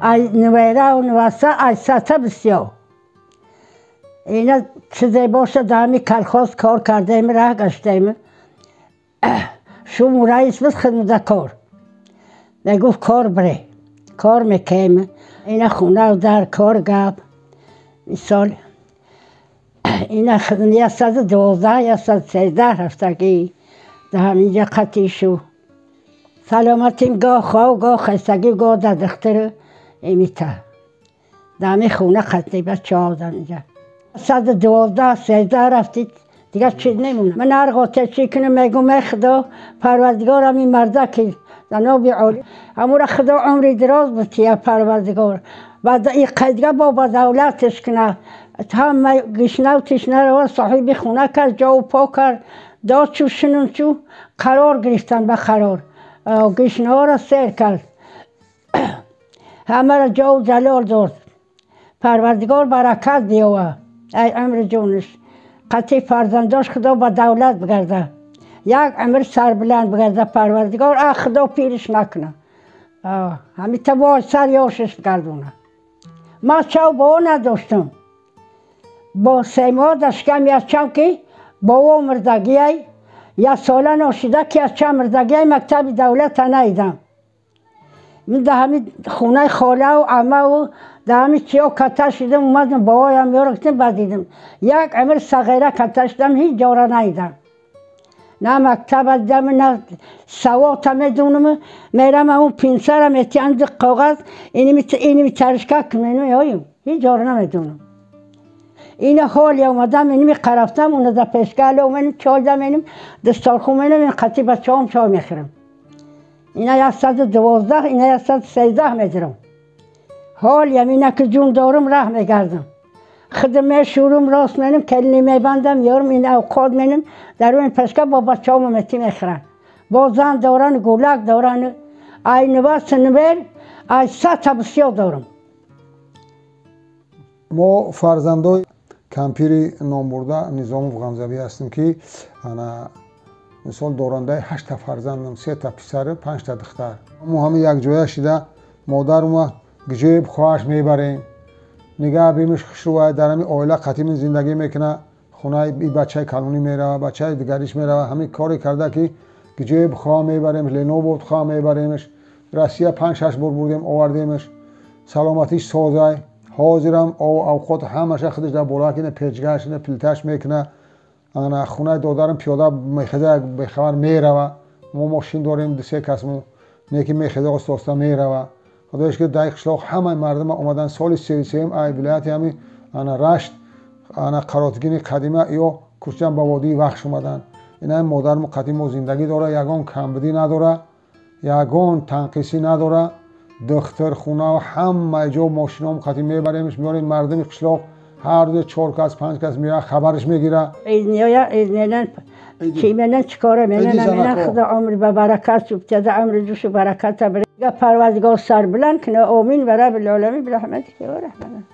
Ай нувайраву нуваса ай сата бисёр. Ина чизе боша, дар ҳами колхоз кор кардаем, раҳ гаштаем. Шуму раис буд, хидмата кор мегуфт, кор бире, кор мекунем. Ина хона дар кор гап мисол ина 112, 113 рафтагӣ дар ҳаминҷа қатъи шу саломатим, гоҳ хов, гоҳ хастагӣ, гоҳ дар духтур имита. Дар ҳамин хона қатъи бачаҳо дар инҷа 112, 13 рафтид, дигар чиз немонад. Ман ҳар ғоте чӣ кунам, мегӯм: «Эй Худо, Парвардигор, ҳамин марда ки заноби олӣ, ҳамура Худо умри дароз бутия, Парвардигор, баъд ин қайдга бо ба давлаташ куна.» Ҳама гишнав тишнаро соҳиби хона кард, ҷову по кард, дод чу шинум чу қарор гирифтан, ба қарор гишнаҳоро сер кард, ҳамаро ҷову ҷалол дод. Парвардигор баракат биёва ай умри ҷонаш, қатъи фарзандош Худо ба давлат бигарда, як умр сарбуланд бигарда, Парвардигор, а Худо пириш накуна, ҳамита вой сар ёшиш бигардона. Ман чав бо надоштам, бо семо дашкам ячам ки бово мирдагиай, як сола ношида ки ячам мирдагиай, мактаби давлата наидам. Мин дар ҳамин хонаи холаву амаву дар ҳамин чиё ката шидам, омадам, бовоям ёро гуфтам, баъд дидам як умр сағира ката шудам, ҳеҷ ҷора наидам, на мактаба дидам, на савота медонам. Мерам, ҳамун пинсара метиҳанд, коғаз иними таришка кунем, ёюм, ҳеҷ ҷора намедонам. Ина ҳоли омадам, иними qaрафтам, уна да пешгали оменим, чой даменим, дастархун менем, ин қатъи бачаҳом чой мехӯрам. Ина 112, ина 113 медирам. Ҳолиям ина ки ҷун дорум, раҳ мегардам, худам мешӯрум, рост менем, келини мебандам, ёрум, ин авқот менем, дар ин пешка бо бачаҳом мети мехӯранд. Бо зан доран, гулак доран. Ай нуваса нувер, ай сата бисёр дорам. Мо фарзандои кампири номбурда Низомов Ғамзавӣ ҳастем, ки ана мисол дорандаи ҳашта фарзандам: сета писару панҷта духтар. Мо ҳама якҷоя шида модарума гиҷои хоҳаш мебарем, нигаҳ бимиш хушрӯвай, дар ҳами оила қатимин зиндагӣ мекуна. Хонаи и бачаи калонӣ мерава, бачаи дигариш мерава, ҳамин коре карда ки гиҷои хоҳа мебарем, Ленобод хоҳа мебаремш, Россия панҷ шаш бор бурдем, овардемш. Саломатиш созай. Ҳозирам ову авқот ҳамаша худаш дар боло кина, печгаш ина, плиташ мекуна. Ана хонаи додарам пиёда мехеза, бехабар мерава. Мо мошин дорем, дусе касмо неки, мехеза, оста оста мерава. Худоиш ки дар қишлоқ ҳамаи мардума омадан соли 33-ум ай вилояти ҳами ана Рашт, ана Қаротгини қадима ё кӯчан ба водии Вахш омаданд. Ина модармо қадимо зиндагӣ дора, ягон камбудӣ надора, ягон танқисӣ надора. Духтар хона ҳамаи ҷо мошином қатӣ мебаремш, меорем. Мардуми қишлоқ ҳар рӯз чор кас, панҷ кас меояд, хабараш мегира. Чӣ менан, чӣ кора менан, менан, Худо умри ба баракат субтида, умри ҷушу бараката бирега, Парвардигор сарбуланд куна. Омин ва раббил оламин бирахматика ва раҳмат.